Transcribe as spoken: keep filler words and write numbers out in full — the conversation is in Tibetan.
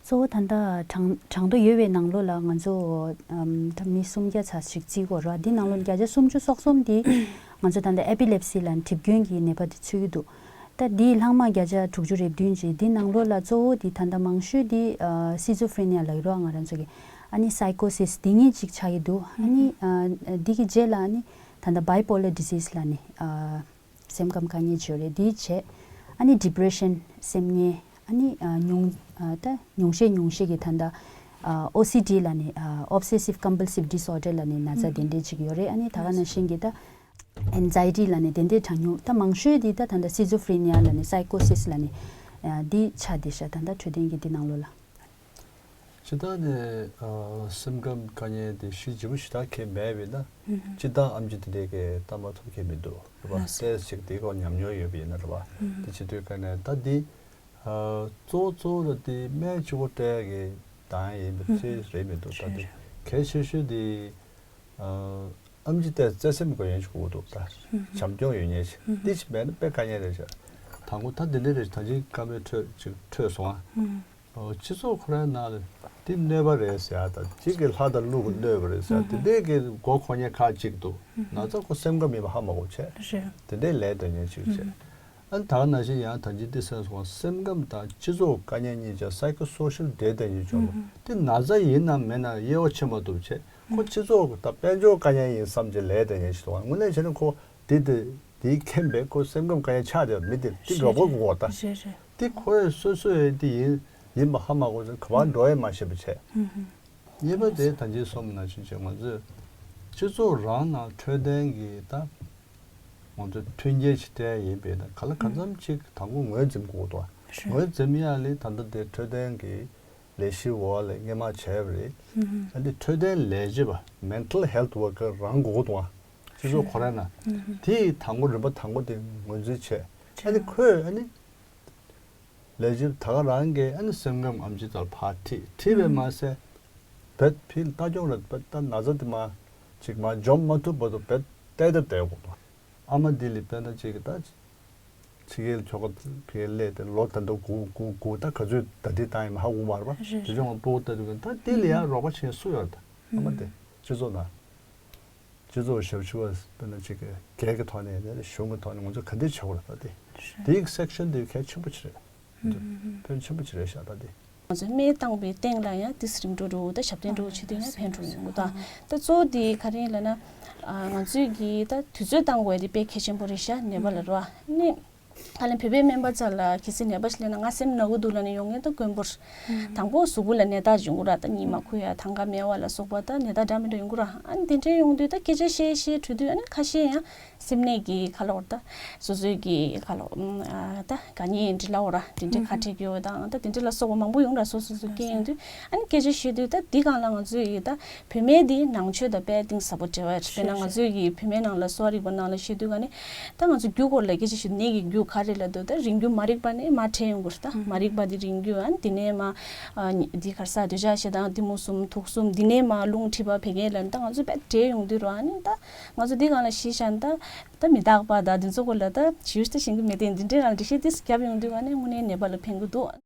གཙོ་བོ་ད་ལྟ་གྲངས་གྲངས་ཐོ་ཡོད་པའི་ནང་ལོགས་ལ་ང་ཚོ་ཨམ་ད་མི་སུམ་བརྒྱ་ཙམ་ཞིག་བརྩི་དགོས་རེད་བ། འདི་ནང་ལོགས་བརྒྱ་ཆ་སུམ་ཅུ་སོ་གསུམ་འདི་ང་ཚོ་ད་ལྟ་ཨེ་པི་ལེབ་སི་ལབ་གྲིབ་སྐྱོན་གྱི་ནད་པ་འདི་ཚུད་ཀྱི་འདུག་ད་འདིའི་ལྷག་མ་བརྒྱ་ཆ་དྲུག་ཅུ་རེ་བདུན་ཅིག་འདི་ནང་ལོགས་ལ་གཙོ་བོ་འདི་ད་ལྟ་མང་ཤོས་འདི་ཨ་སི་ཛོ་ཧྥི་རི་ནི་ཡ་ལབ་ཀྱི་རེད་བ། ང་རང་ཚོ་གི་ཨ་ནི་སའི་ཀོ་སིས་འདི་གཉིས་ཅིག་ཆགས་ཀྱི་འདུག་ཨ་ནི་ཨ་འདི་གི་རྗེས་ལ་ཨ་ནི་ད་ལྟ་བའི་པོ་ལར་ཌི་ཟིས་ལབ་ནི་ཨ། སེམས་ཁམས་དཀའ་ངལ་ཅིག་ཡོད་རེད། འདི་བྱས། ཨ་ནི་ཌི་པི་རེ་ཤན་སེམས་ངལ། ཨ་ནི་ཨ་ཉུང་ཨ་ད་ཉུང་ཤས་ཉུང་ཤས་ཀྱི་ད་ལྟ་ཨ་ཨོ་སི་ཌི་ལབ་ནི་ཨ་ཨོབ་སེ་སིབ་ཀམ་པལ་སིབ་ཌི་སོར་ཌར་ལབ་ནི་ན་ཚ་དེ་འདྲས་ཅིག་ཡོད་རེད། ཨ་ནི་ད་ག་ནང་བཞིན་གྱི་ད་ཨེན་ཛའི་ཊི་ལབ་ནི་དེ་འདྲས་གྲངས་ཉུང་ད་མང་ཤོས་འདི་ད་ད་ལྟ་སི་ཛོ་ཧྥི་རི་ནི་ཡ་ལབ་ནི་སའི་ཀོ་སིས་ལབ་ནི་ཨ་འདི་ཆགས་བསྡད་ཤག་ད་ལྟ་འཕྲོད་བསྟེན་གྱི་འདི་ནང་ལོགས་ལ། སྤྱིར་བཏང་ནས་ཨ་སེམས་ཁམས་དཀའ་ངལ་དེ་གཞི་ལྗིད་པོ་ཞེ་དྲག་གང་ཡང་མེད་པས་ན། སྤྱིར་བཏང་ཨེམ་ཆི་དེ་འདྲས་ཀྱིས་བལྟ་མ་ཐུབ་མཁན་མི་འདུག་རེད་པ། ལགས་སོ། ཏོག་ཙམ་ཅིག་དེའི་སྐོར་ཉམས་མྱོང་ཡོད་པ་ཡིན་ན་རེད་པ། དེ་བྱེད་དུས་ཀ་ནས་ད་འདི་ཨ་གཙོ་བོ་གཙོ་བོ་ལ་དེ་སྨན་གཅིག་པོ་སྤྲད་ཀྱི་བཏང་ཡིན་པ་དེ་རེད་མི་འདུག་ད་དེ་གལ་ཆེ་ཤོས་དེ་ཨ་ཨེམ་ཆི་དེ་བརྩེ་སེམས་དགོས་ཡས་ཅིག་དགོས་འདུག་ད་བྱམས་སྐྱོང་ཡོད་མཁན་ཅིག་དེ་ཅིག་མེད་ན་དཔེ་དཀའ་ངལ་རེད་ཤག་དང་པོ་ད་དེ་འདྲས་རེད། ད་ཅིག་བཀའ་མོལ་འཕྲོད་ཅིག་འཕྲོད་སོང་ཨ། ཨོ་སྤྱི་ཚོགས་ཁོ་རའི་ནང་ལ་འདི་གནོད་པ་རེད་ཟེར་ཡ་དང་གཅིག་གིས་ལྷ་དང་ཀླུ་གི་གནོད་པ་རེད་ཟེར་ཡ་དེ་འདྲའི་གི་མགོ་འཁོར་མཁན་ཁག་ཅིག་འདུག་ན་ཚ་ཁོ་སེམས་ཁམས་ཡིན་པ་ཧ་མ་གོ་བྱས་རེད། དེ་འདྲའི་ལས་དོན་མཁན་ཅིག་བྱས། ཨ་ནི་ད་ག་ནང་བཞིན་ཡང་ད་ཅི་འདི་སེམས་སོང་བ་སེམས་ཁམས་དང་སྤྱི་ཚོགས་དཀའ་ངལ་གཉིས་ཆ་སའི་ཀོ་སོ་ཤལ་བསྡད་དེ་ཡིན་ཆོག་པ་འདི་ན་ཚ་ཡིན་ནམ་མེད་ན་དབྱེ་བ་ཕྱེ་མ་ཐུབ་བྱས་ཁོ་སྤྱི་ཚོགས་དང་དཔལ་འབྱོར་དཀའ་ངལ་ཡིན་བསམ་བྱས་ལས་དོན་མཁན་ཞིག་འདུག་དངོས་གནས་བྱས་ན་ཁོ་འདི་དེ་འདིའི་མཁྱེན་པས་ཁོ་སེམས་ཁམས་དཀའ་ངལ་ཆགས་བསྡད་མི་དེ་འདི་རོགས་པ་དགོས་ད། རེད་རེད། དེ་ཁོས་སོ་སོའི་དེ་ཡིན་ཡིན་པ་ཧ་མ་གོ་ཚེ་ག་པར་འགྲོ་ཡས་མ་ཤེས་པ་བྱས། གཉིས་པ་དེ་ད་ཅི་སོམ་ན་ཕྱིན་ཆད་ང་ཚོས་སྤྱི་ཚོགས་རང་ནང་འཕྲོད་བསྟེན་གྱི་ད་ང་ཚོས་མཐུན་རྐྱེན་ཞིག་སྤྲད་ཡིན་པས་ན་ག་ལ་གང་འཚམ་ཅིག་དང་པོ་ངོས་འཛིན་དགོས་འདུག་ངོས་འཛིན་ཡ་ལས་ད་ལྟ་དེ་འཕྲོད་བསྟེན་གྱི་ལས་གཞིའི་འོག་ལ་སྔོན་མ་བྱས་པ་རེད། ཨ་འདི་འཕྲོད་བསྟེན་ལས་བྱེད་པ་mental health worker་རང་དགོས་འདུག་ཨ། སྤྱི་ཚོགས་ཁོ་རང་ན་དེ་དང་པོ་རིམ་པ་དང་པོ་དེ་ངོས་འཛིན་བྱས་ཨ་འདི་ཁོས་ཨ་ནི། ལས་བྱེད་ད་ག་རང་གིས་ཨ་ནི་སེམས་ཁམས་ཨེམ་ཆི་ཚོར་ཕར་ཁྲིད་ཁྲིད་པས་མ་ཟད། བེད་ཕིལ་ལྟ་སྐྱོང་ར་བེད་ད་ན་ཚ་དེ་མ་ཅིག་མ་འཇོམས་མ་ཐུབ་བར་དུ་བེད་བལྟས་ཏེ་བསྡད་དགོས་དང་། ཨ་མ་འདི་ལས་བེད་ན་ཅིག་ད་ཕྱི་རྒྱལ་ཁྱོ་ག་ཕི་ལས་དེ་ལོ་ད་འདུག་དགུ་དགུ་དགུ་ད་ག་ཚོད་ད་འདི་བཏང་ཡིན་མ་ཧ་གོ་མ་རེད་པ། རེད། དེ་ལྗོངས་ལ་སྤོ་བོ་ལྟ་དུས་ཀྱི་ད་འདི་ལ་ཡང་རོགས་པ་བྱེད་སུ་ཡོད་ད་ཨ་མ་དེ་སྤྱི་ཚོགས་ནང་། སྤྱི་ཚོགས་ཞབས་ཞུ་བ་དཔེར་ན་གཅིག་གི་སྒེར་གྱི་ཐོག་ནས་ནས་གཞུང་གི་ཐོག་ནས་ང་ཚོ་ག་འདྲས་བྱེད་དགོས་རེད་ད་དེ། དེའི་སེག་ཤན་དེ་གལ་ཆེན་པོ་ཅིག་རེད། ཕན་ཆེན་པོ་ཅིག་རེད་ཤག་ད་དེ། ང་ཚོས་སྨན་བཏང་པའི་སྟེང་ལ་ཡང་དེ་རིམ་གྲོ་འགྲོ་ད་ཞབས་བརྟན་འགྲོ་བྱེད་དུས་ཡང་ཕན་འགྲོ་ཡོང་གི་ད། ད་གཙོ་བོ་དེ་ག་རེ་ཡིན་ལབ་ན། ང་ཚོས་གི་ད་དུས་ཚོད་བཏང་དགོས་དེ་དཔེ་གལ་ཆེན་པོ་རེད་ཤག་ནད་པ་ལ་རོ་ཨ་ནི། ཧ་ལམ་བོད་པའི་སྨན་པ་ཚོ་ལ་གལ་སྲིད་ནད་པ་ཞིག་སླེབས་ན་ང་སེམས་ན་གི་འདུག་ལབ་ནས་ཡོང་མཁན་ད་དཀོན་པོ་རེད། དང་པོ་གཟུགས་པོ་ལ་ནད་རྟགས་ཡོང་གི་ར་ད་གཉིད་མ་ཁུག་ཡ་ཐང་ག་མེད་པ་ལ་སོགས་པ་ད་ནད་རྟགས་འདྲ་མི་འདྲ་ཡོང་གི་ར་ཨ་ནི་དེ་འདྲའི་ཡོང་དུས་ད་སྐད་ཆ་བཤད་བཤད་གྲོལ་དུས་ཨ་ནི་ཁ་ཤས་ཡང་སེམས་ནད་ཀྱི་ཁ་ལོག་ད་སོ་སོའི་གི་ཁ་ལོག་ད་དགའ་ཉེ་འབྲེལ་ལ་འོ་ར་དེ་འདྲའི་ཁ་བྲལ་གྱི་ཡོད་དང་ད་དེ་འདྲ་ལ་སོགས་པ་མང་པོ་ཡོང་ར་སོ་སོ་སོ་སྐྱེ་ཡོང་དུས་ཨ་ནི་སྐད་ཆ་བཤད་དུས་ད་འདི་སྒང་ལ་ང་ཚོས་ཡི་ད། བུད་མེད་འདི་ནང་ཆོས་དང་དཔེ་གཏིང་ཟབ་པོ་འབྲེལ་བ་ཡོད་རེད། དཔེར་ན་ང་ཚོའི་གི་བུད་མེད་ནང་ལ་གསོ་བ་རིག་པ་ནང་ལ་བཤད་དུས་ག་ནས་ད་ང་ཚོ་རྒྱུ་སྐོར་ལ་སྐད་ཆ་ཞུ་ནད་ཀྱི་རྒྱུ་ག་རེ་ལབ་དུས་ད་རིང་རྒྱུ་མ་རིག་པ་ནས་མར་འཕྲད་ཡོང་གི་རེད། ད་མ་རིག་པ་འདི་རིང་རྒྱུ་ཨ་ནི་དེ་ནས་མ་འདི་ག་རེ་ཟ་འདོད་ཆགས་ཞེ་སྡང་གཏི་མུག་གསུམ་དུག་གསུམ་འདི་ནས་མ་རླུང་མཁྲིས་པ་བད་ཀན་ལ་ད་ང་ཚོ་དཔེ་འདྲེས་ཡོང་དུས་ར་ཨ་ནི་ད་ང་ཚོ་འདི་སྒང་ལ་ཤེས་བྱ་ད་ད་མི་རྟག་པ་ད་འདི་ཚོ་སྐོར་ལ་ད་ཞུ་ད་ཤེས་ཀྱི་མེད་དེ་འདི་འདྲའི་རང་འགྲེལ་བཤད་ཏིས་རྒྱབ་ཡོང་དུས་ག་ནས་དངོས་གནས་ནད་པ་ལ་ཕན་གི་འདུག